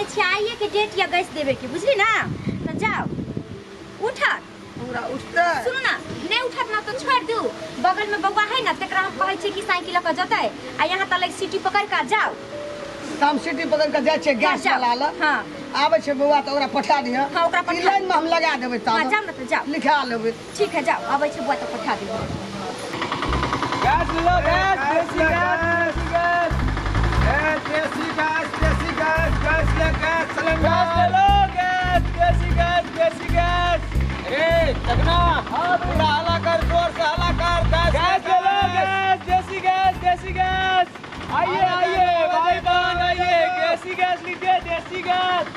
देने छियै आइए के डेट या गैस देवे के बुझली ना तऽ जाओ उठत हमरा उठतै सुनू ना नहीं उठत ना तो छोड़ दू बगल में बउआ है ना तेकरा हम कहै छियै कि साइकिल लऽ कऽ जतै आ यहाँ तक सिटी पकड़ कऽ जाओ हम सिटी पकड़ के जाइ छियै गैस जाओ। वाला लग हाँ आबै छै बौआ तऽ ओकरा पठा दिहऽ हाँ, ओकरा पठा ई लाइन मे हम लगा देबै हाँ तब जाओ ना तऽ जाओ लिखा लेबै ठीक है जाओ अबै छै बउआ तऽ पठा दियौ गैस लो गैस देसी गैस देसी गैस ए देसी गैस देसी गैस गैस ले गैस सिलेंडर गैस ले लो गैस देसी गैस देसी गैस ए तगना पूरा हला कर जोर से हला कर गैस गैस ले लो गैस देसी गैस देसी गैस आइए आइए भाई बहन आइए देसी गैस लीजिए देसी गैस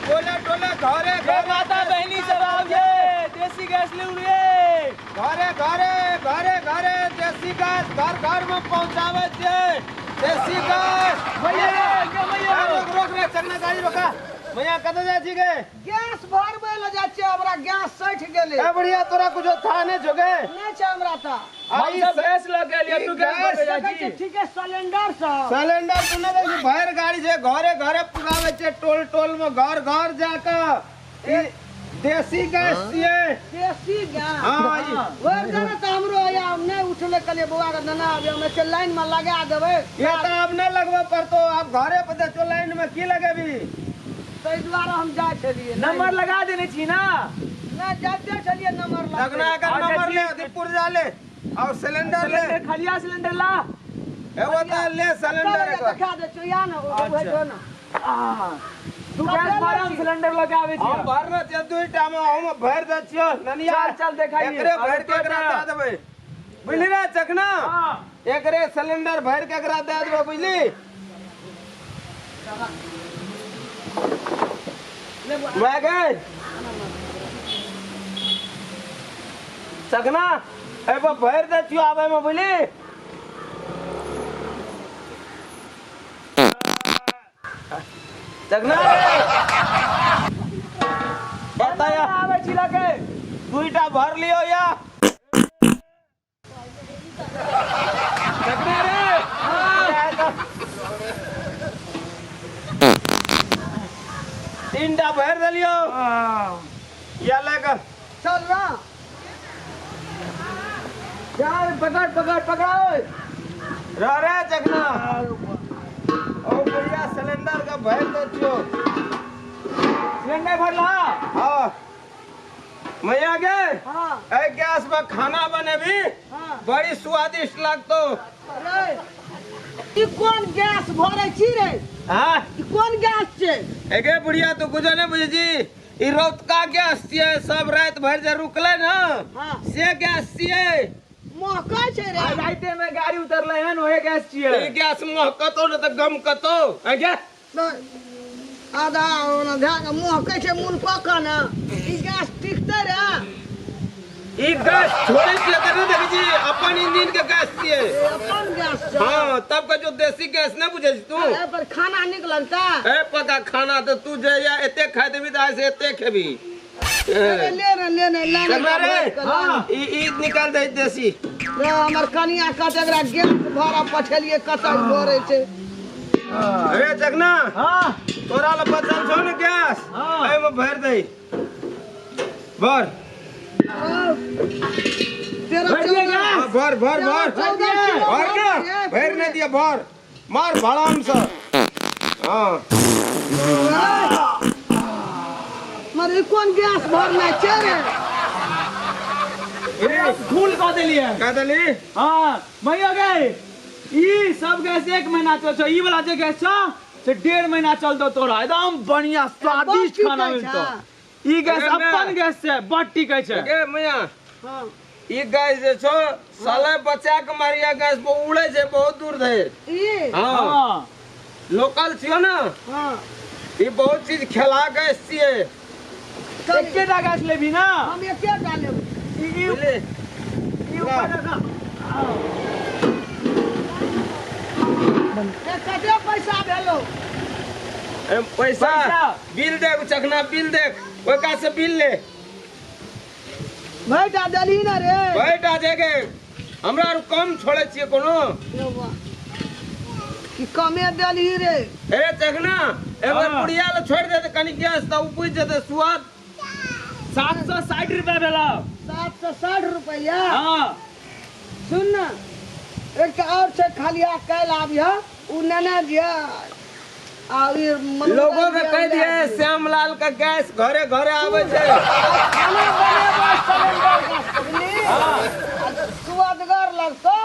टोले टोले घरे ये घरे माता बहनी सब आइए देसी गैस ले उड़िए घरे घरे घरे घरे देसी गैस घर घर में पहुंचावे छे देसी गैस भैया के भैया ए, रोक रोक रे चकना गाड़ी रोका भैया कतऽ जाइ छी गे गैस भरबै लए जाइ छियै हमरा गैस सठि गेलै ए बढ़िया तोरा कुछो था नहीं जोगे नहि छै हमरा तऽ हम सब गैस लग गेलिए तू गैस गैस भरबे जाइ देखै छी छियै ठीके सिलेंडर सब सिलेंडर तू नहीं देखी भर गाड़ी छै घरे घरे पुगावे छै टोल टोल में घर घर जाके ई देसी गैस छियै देसी गैस हाँ ई भरि देने तऽ हमरो या हम नहि उठलै कहलियै बौआ के नेना आबि हम छै लाइन मे लगा देबै ये तो अब नहीं लगबे पड़तो आप घरे पर देखो लाइन में की लगेबी ताहि दुआरे हम जाइ छलियै नंबर लगा देने छी ना नहि जाइते छलियै नंबर लगना लगबै अगर अच्छा, नंबर ले ठीक। अथी पुर्जा ले और सिलेंडर ले सिलेंडर खलिया सिलेंडर ला एगो तो ले सिलेंडर एगो देखा दै छियौ या ने ओ अच्छा। ना तू गैस भर हम सिलेंडर लगे आवे छी हम भरने छियै दुईटा में हम भरि दै छियो ननिया चल, चल, देखाइए। एकरे भरि के एकरा अरे दए देबै बुझली रे चखना हाँ। एकरे सिलेंडर भरि के एकरा दए देबै बुझली भए गेल चखना एगो भरि दै छियो आबै में बुझली चखना रे बताया आवे छी लगे दुईटा भर लियो या चखना रे तीनटा भरि देलियो या लेके चल ना चल पकड़ पकड़ पकड़ रह रे चखना ओ बढ़िया सिलेंडर के भरि दै छियो सिलेंडर भरला हाँ मैया गे हाँ ए गैस पर खाना बनेबी हाँ बड़ी स्वादिष्ट लागतो रे ई कोन गैस भरै छी रे हाँ ई कोन गैस छै एगे बुढ़िया तू कुछो नहीं बुझे छी ई रौतका गैस छियै सब राति भरि जे रुकलै ने हाँ। से गैस छियै महकै छै रे आज राइते में गाड़ी उतरले हन ओहे गैस छियै ई गैस महकतो ने तऽ गमकतो एगे नहि, आधा ओना धए कऽ महकै छै मुन कऽ कऽ ने ई गैस टिकतै रे ई गैस छोड़ै छियै तऽ नहि देखै छी अपन इंजन के गैस छियै ई अपन गैस छै हाँ तब के जो देसी गैस नहीं बुझै छी तू एहि पर खाना नीक लगतै ए पका खाना तऽ तू जे या एते खाइ देबी तऽ आइ से एते खेबी ले ले ने ले ने ले ने चकरा रे हाँ। ई ई निकाल दे देसी रे हमर कनिया कहत एकरा गैस भरा पठेलियै कतऽ भरै छै अरे चकना हाँ तोरा लग बचल छौ ने गैस हाँ। एहिमे भरि दे भर तेरह भरि दियै चौदह गैस? हाँ, भर भर भर चौदह किलो भर ना भरि भरि नहीं दिया भर मार भड़ाम से हाँ मर ई कोन गैस भरना छै रे फूल कऽ देलियै का देली हाँ भैया गए ई सब गैस एक महीना चल छौ ई वाला जे गैस छौ से 1.5 महीना चलतो तोरा एकदम बढ़िया स्वादिष्ट बड खाना टिकै मिलतो छै। ई गैस अरे अपन गैस छै बड टिकै छै गे मैया हाँ ई गैस जे छौ साले बचा के मारिया गैस पर उड़े छै बहुत दूर धरि ई हाँ हाँ लोकल छियो ना हाँ ई बहुत चीज खेला गैस छियै चल एकेटा गैस लेबही ना हम एकेटा लेबै ई ई बुझली ई ऊपर रखा। ए, कते पैसा भेलो ए, पैसा पैसा। बिल देख चखना बिल देख ओकरा से बिल ले भैटा देलही ने रे बैठ आ जाएगे हमरा आर कम छोड़े छियै कोनो यौवा। कि कमे देलही रे। ए चखना एक बार हाँ। पुड़िया ले छोड़ दे त कनी गैस त उ बुझ जेतै स्वाद। 760 रुपया भेला। 760 रुपया। हाँ। सुन ना, एकटा और छै खालिया काल्हि आबिह, उ नेने दिह आ ई मनुआ लोगों के दिह, कह उ दिए लए दिह। श्यामलाल का गैस घरे घरे आवे छै। खाना बनेबो सिलेंडर गैस, बुझली? आ सुअदगर लगतो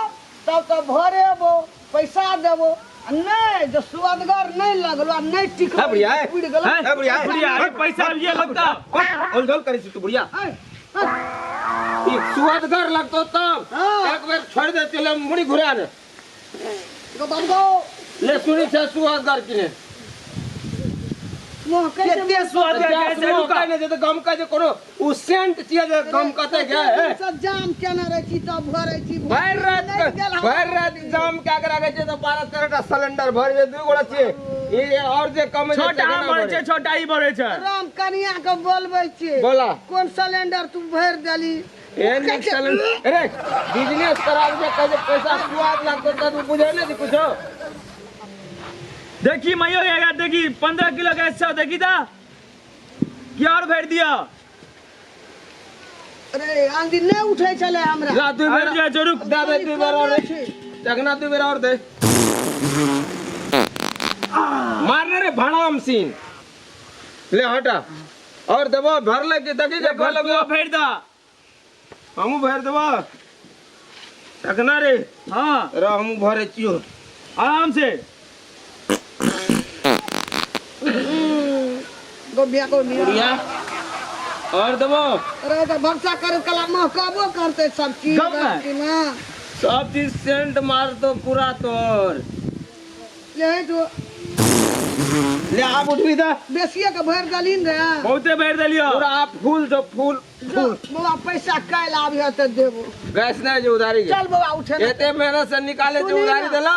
तब तो भरेबो, पैसा देबो। आ नहीं जो सुअदगर नहीं लगलो आ नहीं टिकलो, है बुढ़िया, है। उड़ि गेलो। है बुढ़िया, है। बुढ़िया, अरे पैसा ये लगता। ओल झोल करै छी तू बुढ़िया। है, है। ई सुअदगर लगतो तब हाँ। एक बेर छोड़ दे चले मुड़ी घुरा ने। गो बाबू ले सुनी छै सुअदगर कि ने। मुँह कैसे केते सुअदगर गैस है, मुँह रुका। कहै ने जे तऽ गम कहै जे कोनो उ सेंट छियै जे गम कतै गए है। सब जाम केने रहै छी तब भरै छी। भरि रात नहि गेल हम। भरि रात जाम क्या के राखै छियै तऽ 12-13 टा सिलेंडर भरि जे दू गोटा छियै। ई और जे कम छै छोटा से हम केना भरै छै, भरै? छोटा ई भरै छै। राम कनिया के बोलबै छियै। बोला। कोन सिलेंडर तू भरि देली? एहन नीक सिलेंडर। अरे बिजनेस कराबै छै, कहै छै पैसा स्वाद लागतो तऽ तू बुझै नहि छी कुछो। देखी मैयो गया, देखी 15 किलो गैस छौ, देखी ता क्या और भर दिया। अरे आंधी नहीं उठे छले हमरा। ला दू बेर आबि जा, जरूर। दे दे दू बेर और दे। चखना दू बेर और दे। मारने रे भाणाम सीन। ले हटा और देबो भरले कि देखी के भरले तू भर दा। हमहूँ भरि देबो। चखना रे। हाँ। र हमहूँ भरै छियो। आराम से। गोबिया को मिया। बुढ़िया और देबो। अरे तो भरसा करे कला महकबो करते सब चीज। गम में। कि ना। सब चीज सेंट मार तो पूरा तोर। ले तो ले आप उठबी दा। बेसिए के भरि देलिन रे। बहुते भरि देलियो। पूरा आप फूल जो फूल जो बाबा पैसा काल्हि आबिह तऽ देबो। गैस नहीं जो उधारी के। चल बाबा उठे ना। एते मेहनत से निकाले जो सुनी उधारी ना। देला।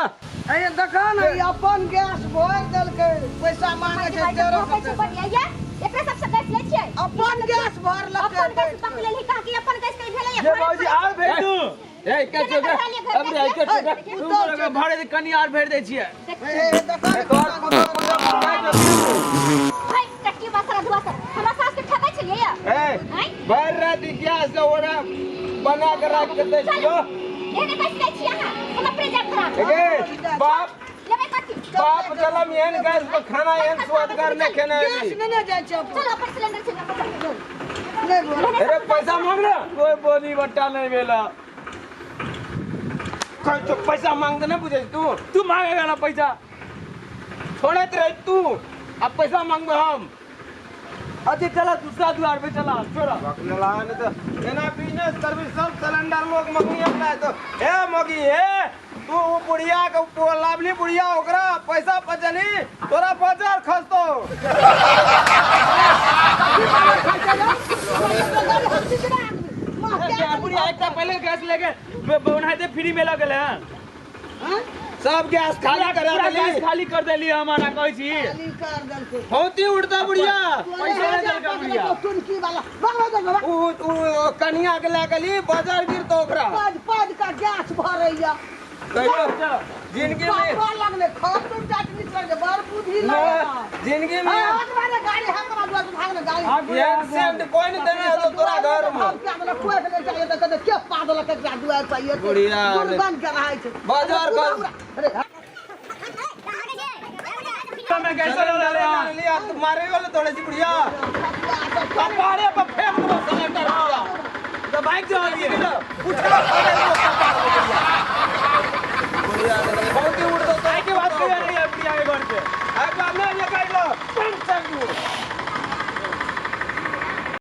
अरे देखा ना ई अपन गैस भरि देलकै, पैसा मांगे छै भाई, 13 भोकै छै बढ़िया ये। एकरा सबसे गैस लै छियै। अपन गैस भरलकै। अपन गैस पकड़ लेलही, कहाँ कि अपन गैस नहीं भेलै। ये बाबूजी और भरि दू। ए के केना छै भरलियै घर अब रे के छै तू बोलके भरे दे, कनी और भरि दै छियै। ए, देखा ना। तोर कुतो कुतो भाई, टट्टी बसरा धुआ सर। हमरा सास के ठकै छलियै ये। ए आँय? भरि रात गैस के ओरा बना के राख के दै छियो। एहने गैस लै छी अहाँ। हम अपने जायब खराब। ए बाप लेबै कथी? बाप जलम एहन गैस पर खाना एहन स्वादगर नहि खेने गैस हेबी। नहि ने जाइ छै अपन। चल अपन सिलेंडर छै अपन चल। नहि भर। अरे पैसा मांग ना। कोई बोली बट्टा नहीं भेला। कहै छौ पैसा मांग नहि बुझै तू। तू मांगेगा ना पैसा। छोड़ैत रह तू, अब पैसा मांगबे हम। अच्छा चला दूसरा द्वार पे चला, छोड़ा। एना बिजनेस करबी सब सिलेंडर लोग मंगी हमरा तो। हे मगी हे तू उ बुढ़िया के लाभली बुढ़िया ओकरा पैसा पचनी तोरा बाजार खसतो। बुढ़िया एकटा पहले गैस लेके बनाते फ्री में लगल है। सब गैस खाली करा पूरा देली। गैस खाली कर देली हमारा कहै छी। खाली कर देलकै। होती उड़ता बुढ़िया। पैसा नहि देलकै बुढ़िया। टुनकी वाला। बाबा बाबा। उ उ कनिया के लए गेली बाजार गिरतो ओकरा। पद पद का गैस भरैया। कहियो जिंदगी में पापा लगले खतुर चाटनी चल बड़ बुद्धि लगला। जिंदगी में हाथ मारे गाड़ी हमरा दुआर से भागले गाड़ी। एहन सेंट कोई नहीं देने तो तोरा घर में। हम क्या मतलब कोई के ले जाइए तो कहते के पागल के एकरा दुआर पर ये बुढ़िया दुर्गंध के रहै छै। बाजार कर अरे मैं कैसे ले ले लिया तो मारे वाले थोड़े सी बुढ़िया। कपारे पर फेंक दो सिलेंडर पूरा। तो बाइक जो है उठा पड़े वो कपार।